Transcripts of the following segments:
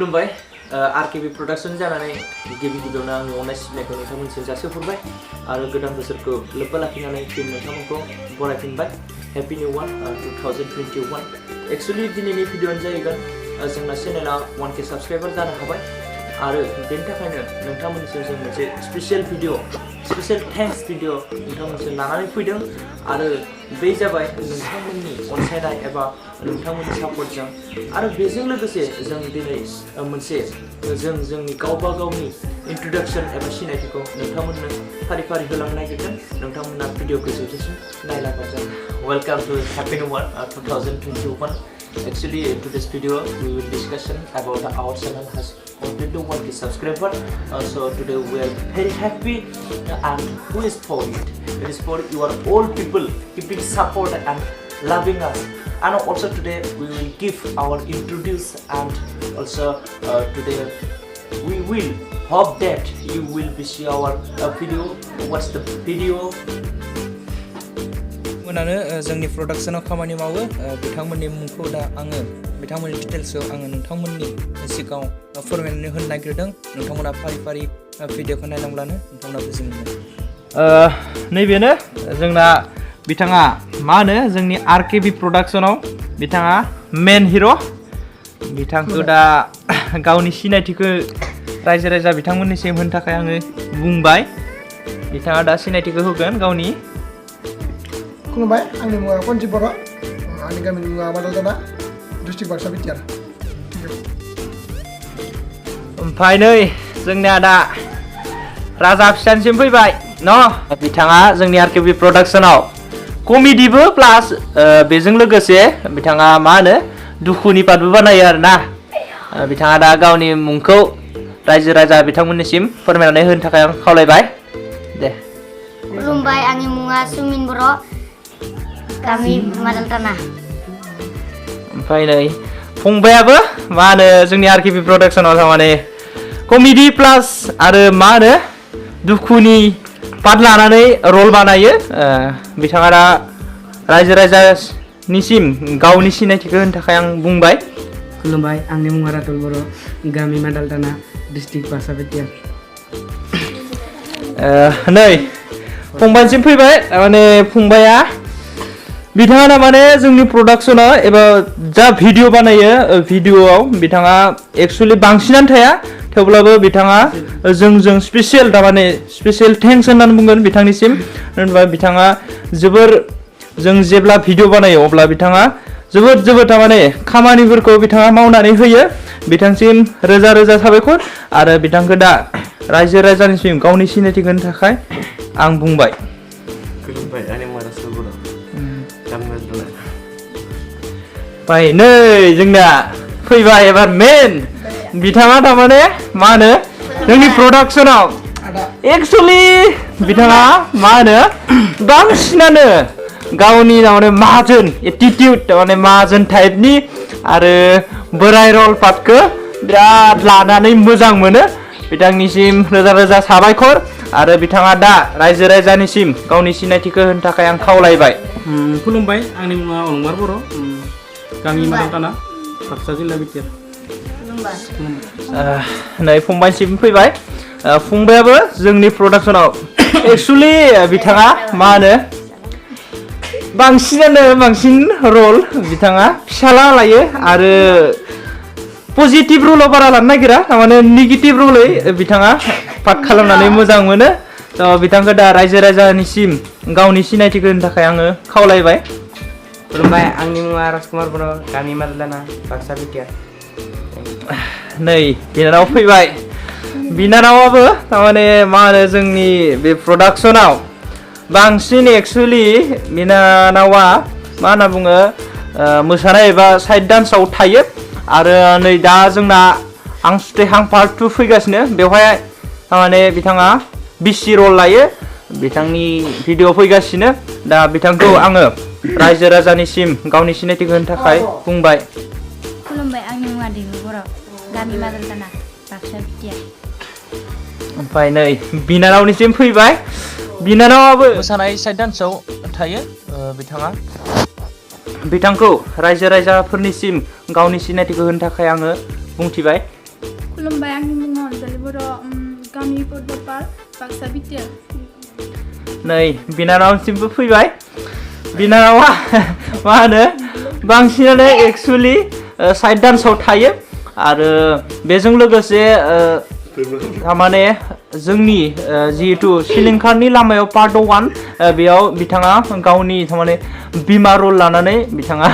खुलुमबाय RKB production जानानै गिबियावनो आं अननाय सिबिनायखौ नोंथांमोनसिम जासिहरबाय आरो गोदान बोसोरखौ लोब्बा लाखिनानै फिन नोंथांमोनखौ बरायफिनबाय हैप्पी न्यू ईयर 2021 एक्चुअली दिनैनि भिडिअ'आनो जाहैगोन जोंना चेनेला 1K सब्सक्राइबार जानो हाबाय आरो बेनि थाखायनो नोंथांमोननिसिम जों मोनसे स्पेशल थैंक्स भिडिअ नोंथांमोनसिम लानानै फैदों आरो बे जाबाय नोंथांमोननि अनसायनाय एबा नोंथांमोननि सापर्टजों आरो बेजों लोगोसे जों दिनै मोनसे जोंनि गावबा गावनि इंट्रोडक्शन एबा सिनायथिखौ नोंथांमोननो फारि फारि होलांनो नागिरदों नोंथांमोना भिडिअखौ जोबजासिम नायलांबानो welcome to happy new year 2021 Actually, in today's video, we will discussion about our channel has completed 1K subscriber. So today we are very happy, and who is for it? It is for you are all people keeping support and loving us. And also today we will give our introduce and also today we will hope that you will be see our video. Watch the video. जोंनि प्रोडक्शनाव खामानि मावो बिथांमोननि मुंखौ दा आङो बिथांमोननि डिटेल्सखौ आङो नोंथांमोननि सिगाङाव फोरमायनानै होनो नागिरदों नोंथांमोना फारि फारि भिडिअखौ नायलांब्लानो नोंथांमोना बुजिनो मोनो नैबेनो जोंना बिथाङा मा होनो जोंनि RKB प्रोडक्शनाव बिथाङा मेन हिरो बिथांखौ दा गावनि सिनायथिखौ रायजो राजा बिथांमोननिसिम होनो थाखाय आङो बुंबाय बिथाङा दा सिनायथिखौ होगोन गावनि खुलुमबाय आंनि मुङा कनजि बर' आंनि गामिनि मुङा बादालदाना डिस्ट्रिक्ट बाक्सा बिटिआर ओमफ्राय नै जोंनिया दा राजा फिसानिसिम फैबाय न बिथाङा जोंनि RKB प्रोडक्शनाव कमेडिबो प्लास बेजों लोगोसे बिथाङा मा होनो दुखुनि पार्टबो बानायो आरोना बिथाङा दा गावनि मुंखौ रायजो राजा बिथांमोननिसिम फोरमायनानै होनो थाखाय आं खावलायबाय दे खुलुमबाय आंनि मुङा सुमिन बर' गामि मादालदाना ओमफ्राय नै फंबायाबो मा होनो जोंनि RKB प्रोडक्शनाव थारमाने कमेडि प्लास आरो मा होनो दुखुनि पार्ट लानानै रल बानायो बिथाङा दा रायजो राजानिसिम गावनि सिनायथिखौ होनो थाखाय आं बुंबाय खुलुमबाय आंनि मुङा रातुल बर' गामि मादालदाना डिस्ट्रिक्ट बाक्सा बिटिआर नै फंबायसिम फैबाय माने फंबाया बिथाङा दा माने जोंनि प्रोडक्शनाव एबा जा भिडिअ बानायो भिडिअआव बिथाङा एक्चुअली बांसिनानो थाया थेवब्लाबो बिथाङा जों स्पेशल थारमाने स्पेशल थेंक्स होननानै बुंगोन बिथांनिसिम होनबा बिथाङा जोबोर जों जेब्ला भिडिअ बानायो अब्ला बिथाङा जोबोद थारमाने खामानिफोरखौ बिथाङा मावनानै होयो बिथांसिम रोजा रोजा साबायखर आरो बिथांखौ दा रायजो राजानिसिम गावनि सिनायथि होनो थाखाय आं बुंबाय खुलुमबाय आंनि मुङा रासुल बर' ओमफ्राय नै जोंना फैबाय एबार मेन बिथाङा थारमाने मा होनो जोंनि प्रोडक्शनाव एक्चुअली बिथाङा मा होनो बांसिनानो गावनि थारमाने माहाजोन एटिटिउड थारमाने माहाजोन टाइपनि आरो बोराय रल पार्टखौ बिराद लानानै मोजां मोनो बिथांनिसिम रोजा रोजा साबायखर आरो बिथाङा दा रायजो राजानिसिम गावनि सिनायथिखौ होनो थाखाय आं खावलायबाय खुलुमबाय आंनि मुङा अलंबार बर' गामि मादालदाना बाक्सा जिल्ला बिटिआर नै फंबायसिम फैबाय फंबायाबो जोंनि प्रोडक्शनाव एक्चुअली बिथाङा मा होनो बांसिन रल बिथाङा फिसाला लायो आरो पजिटिभ रलाव बारा लानो नागिरा थारमाने नेगेटिभ रलै बिथाङा पार्ट खालामनानै मोजां मोनो थ' बिथांखौ दा रायजो राजानिसिम गावनि सिनायथिखौ होनो थाखाय आङो खावलायबाय खुलुमबाय आंनि मुङा राजकुमार बर' गामि मादालदाना बाक्सा बिटिआर नै बिनानाव फैबाय बिनानावाबो थारमाने मा होनो जोंनि बे प्रोडक्शनाव बांसिन एक्चुअली बिनानावा मा होनना बुङो मोसानाय एबा साइड डान्सआव थायो आरो नै दा जोंना आं सुथेहां पार्ट 2 फैगासिनो बेवहाय थारमाने बिथाङा बिसि रल लायो बिथांनि भिडिअ फैगासिनो दा बिथांखौ आङो रायजो राजानिसिम गावनि सिनायथिखौ होनो थाखाय बुंबाय खुलुमबाय आंनि मुङा दैमु बर' गामि मादालदाना बाक्सा बिटिआर ओमफ्राय नै बिनानावनिसिम फैबाय बिनानावाबो मोसानाय साइड डान्सआव थायो बिथाङा बिथांखौ रायजो राजाफोरनिसिम गावनि सिनायथिखौ होनो थाखाय आङो बुंथिबाय खुलुमबाय आंनि मुङा अनजालि बर' गामि पद्मपार बाक्सा बिटिआर नै बिनानावसिमबो फैबाय बिनानावा मा होनो बांसिनानो एक्चुअली साइड डान्सआव थायो आरो बेजों लोगोसे थारमाने जोंनि जिहेतु सिलिंखारनि लामायाव पार्ट 1 बेयाव बिथाङा गावनि थारमाने बिमा रल लानानै बिथाङा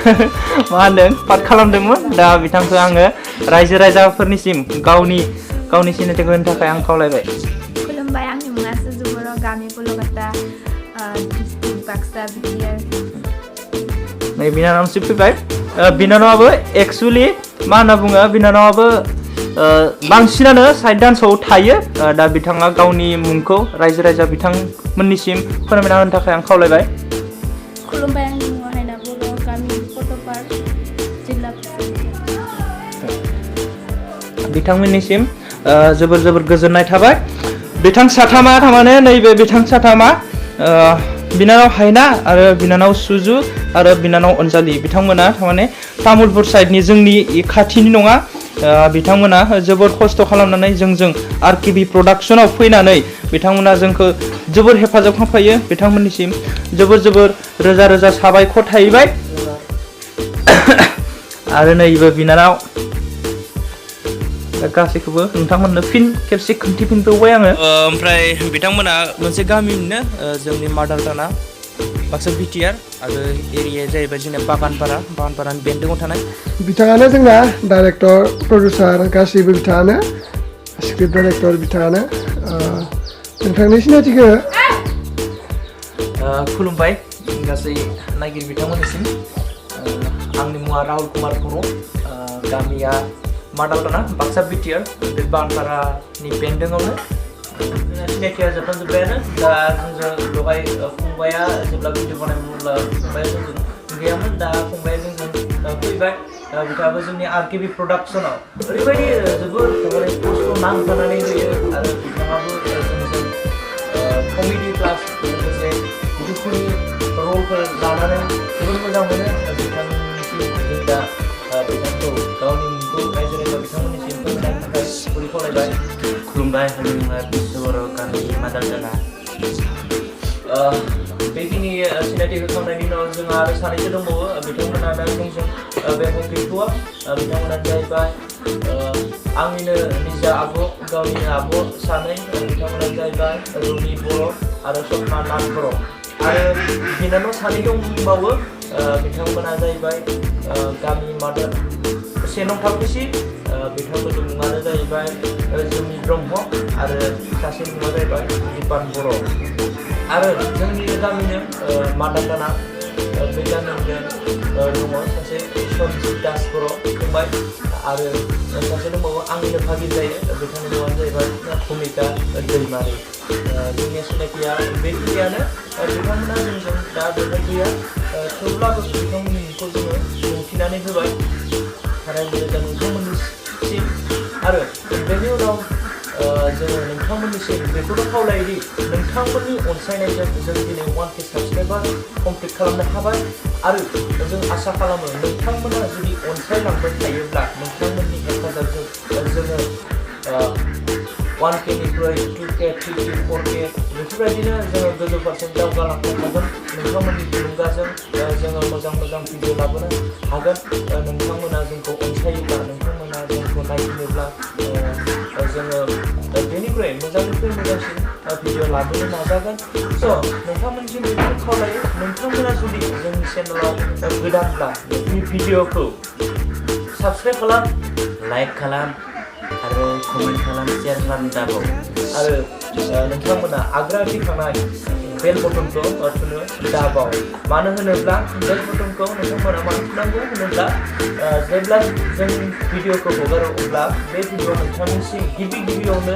मा होनदों पार्ट खालामदोंमोन दा बिथांखौ आङो रायजो राजाफोरनिसिम गावनि सिनायथिखौ होनो थाखाय आं खावलायबाय खुलुमबाय आंनि मुङा सुजु बर' गामि बलगाटा डिस्ट्रिक्ट बाक्सा बिटिआर नै बिनानावसिम फैबाय बिनानावाबो एक्चुअली मा होनना बुङो बिनानावाबो बांसिनानो साइड डान्सआव थायो दा बिथाङा गावनि मुंखौ रायजो राजा बिथांमोननिसिम फोरमायना होनो थाखाय आं खावलायबाय खुलुमबाय आंनि मुङा हायना बर' गामि पद्मपार जिल्ला बिथांमोननिसिम जोबोर गोजोननाय थाबाय बिथां साथामा थारमाने नैबे बिथां साथामा बिनानाव हायना आरो बिनानाव सुजु आरो बिनानाव अनजालि बिथांमोना थारमाने तामुलपुर साइडनि जोंनि खाथिनि नङा बिथांमोना जोबोर खस्थ' खालामनानै जोंजों RKB प्रडाक्शनाव फैनानै बिथांमोना जोंखौ जोबोर हेफाजाब खालामफायो बिथांमोननिसिम जोबोर रोजा साबायखर थाहैबाय आरो नैबे बिनानाव गासैखौबो नोंथांमोननो फिन खेबसे खोन्थिफिनबावबाय आङो ओमफ्राय बिथांमोना मोनसे गामिनिनो जोंनि मादार टाना बाक्सा बिटिआर आरो एरियाया जाहैबाय जोंना बागानपारानि बेन्दोङाव थानाय बिथाङानो जोंना डाइरेक्टर प्रडिउसार गासैबो बिथाङानो स्क्रिप्ट डाइरेक्टर बिथाङानो नोंथांनि सिनायथिखौ खुलुमबाय गासै नायगिरि बिथांमोननिसिम आंनि मुङा राहुल कुमार बर' गामिया मादालटाना बाक्सा बिटिआर बे बागानपारानि बेन्दोङावनो जोंना सिनायथिया जोबलांजोब्बायानो दा जोंजों बेवहाय फंबाया जेब्ला भिडिअ बानायमोन अब्ला फंबाया जोंजों गैयामोन दा फंबाया जोंजों फैबाय बिथाङाबो जोंनि RKB प्रडाक्शनाव ओरैबायदि जोबोर माने खस्थ' नांथानानै होयो आरो बिथाङाबो जोंजों कमेडि प्लास लोगोसे दुखुनि रलफोर लानानै जोबोर मोजां मोनो बिथांनिसिम जों दा बिथांखौ गावनि मुंखौ रायजो राजा बिथांमोननिसिम फोरमायनो थाखाय गुरै खावलायबाय खुलुमबाय आंनि मुङा बर' गामि मादालटाना बेखिनि सिनायथि होखांनायनि उनाव जोंहा आरो सानैसो दंबावो बिथांमोना दा जोंजों बेवहाय गैथ'वा बिथांमोना जाहैबाय आंनिनो निजा आब' गावनिनो आब' सानै बिथांमोना जाहैबाय रुबि बर' आरो सपना नाथ बर' आरो बिनानाव सानै दंबावो बिथांमोना जाहैबाय गामि मादार सेनं थावखुसि बिथांमोननि मुङानो जाहैबाय जोंनि ब्रह्म आरो सासेनि मुङा जाहैबाय दिपान बर' आरो जोंनि गामिनो मादालटाना बे गामिनो दङ सासे सनजित दास बर' फंबाय आरो सासे दंबावो आंनिनो भागि जायो बिथांनि मुङानो जाहैबाय भुमिका दैमारि जोंनि सिनायथिया बेखिनियानो बिथांमोना जोंजों दा बेवहाय गैया थेवब्लाबो बिथांमोननि मुंखौ जोङो दिन्थिनानै होबाय रायजो राजा नोंथांमोननिसिम आरो बेनि उनाव जोङो नोंथांमोननिसिम बेखौनो खावलायोदि नोंथांमोननि अनसायनायजों जों दिनै 1K साबस्क्राइबार कमप्लिट खालामनो हाबाय आरो जों आसा खालामो नोंथांमोना जुदि अनसायलांबाय थायोब्ला नोंथांमोननि हेफाजाबजों जोङो 1Kनिफ्राय 2K 3K 4K बेफोरबायदिनो जोङो गोजौ फारसे दावगालांनो हागोन नोंथांमोननि थुलुंगाजों जोङो मोजां भिडिअ लाबोनो हागोन नोंथांमोना जोंखौ अनसायोब्ला नोंथांमोना जोंखौ नायफिनोब्ला जोङो बेनिफ्राय मोजांनिफ्राय मोजांसिन भिडिअ लाबोनो नाजागोन स' नोंथांमोनसिम बेखौनो खावलायो नोंथांमोना जुदि जोंनि चेनेलाव गोदानब्ला जोंनि भिडिअखौ साबस्क्राइब खालाम लाइक खालाम आरो कमेन्ट खालाम शेयार खालाम दाबाव आरो नोंथांमोना आग्रा दिखांनाय बेल बटनखौ थुनो दाबाव मानो होनोब्ला बेल बटनखौ नोंथांमोना मानो थुनांगौ होनोब्ला जेब्ला जों भिडिअखौ हगारो अब्ला बे भिडिअ नोंथांनिसिम गिबियावनो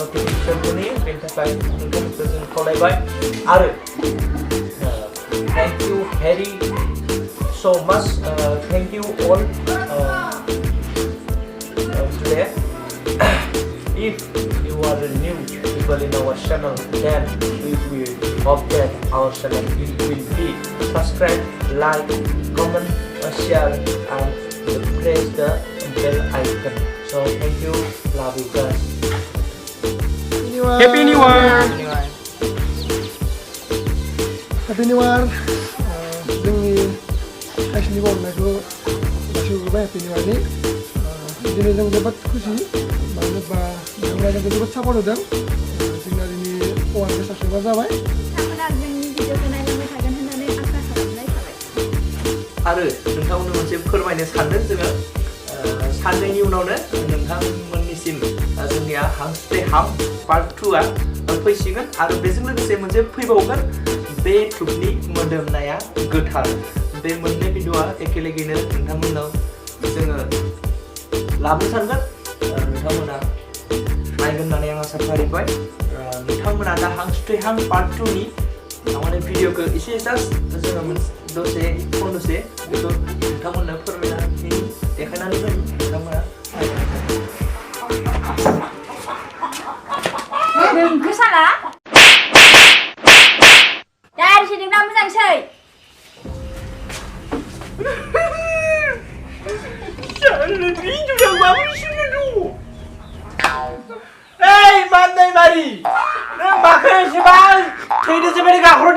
नटिफिकेसन मोनहैयो बेनि थाखाय नोंथांमोनखौ जों खावलायबाय आरो thank you very so much thank you all today if you are new people in our channel then we will hope that our channel will be subscribe like comment share and press the bell icon so So thank you, love you guys. Happy New Year. Happy New Year. जोंनि खायसेनि बावनायखौ गासैबो Happy New Year नि दिनै जों जोबोद खुसि मानो होनोबा बिथांमोना जोंखौ जोबोद सापर्ट होदों जोंना दिनै 100 साबस्क्राइबार जाबाय बिथांमोना जोंनि भिडिअखौ नायलांबाय थागोन होननानै आसा खालामनाय थाबाय आरो नोंथांमोननो मोनसे फोरमायनो सानदों जोङो साननैनि उनावनो नोंथांमोननिसिम जोंनिया हांस्टे हां पार्ट 2 आ फैसिगोन आरो बेजों लोगोसे मोनसे फैबावगोन बे धुपनि मोदोमनाया गोथार बे मोननै भिडिअआ एखेलेगेनो नोंथांमोननाव जोङो लाबोनो सानगोन नोंथांमोना नायगोन होननानै आं आसा फारिबाय नोंथांमोना दा हांस्टे हां पार्ट 2 नि थारमाने भिडिअखौ एसे जास्ट जोङो दसे खनदसे बेखौ नोंथांमोननो फोरमायनानै देखायनानै होयो नोंथांमोना नोंखौ साला dari sini kamu mojangsai Hei, mandai mari! Nang bakal sebang, tidak seperti kau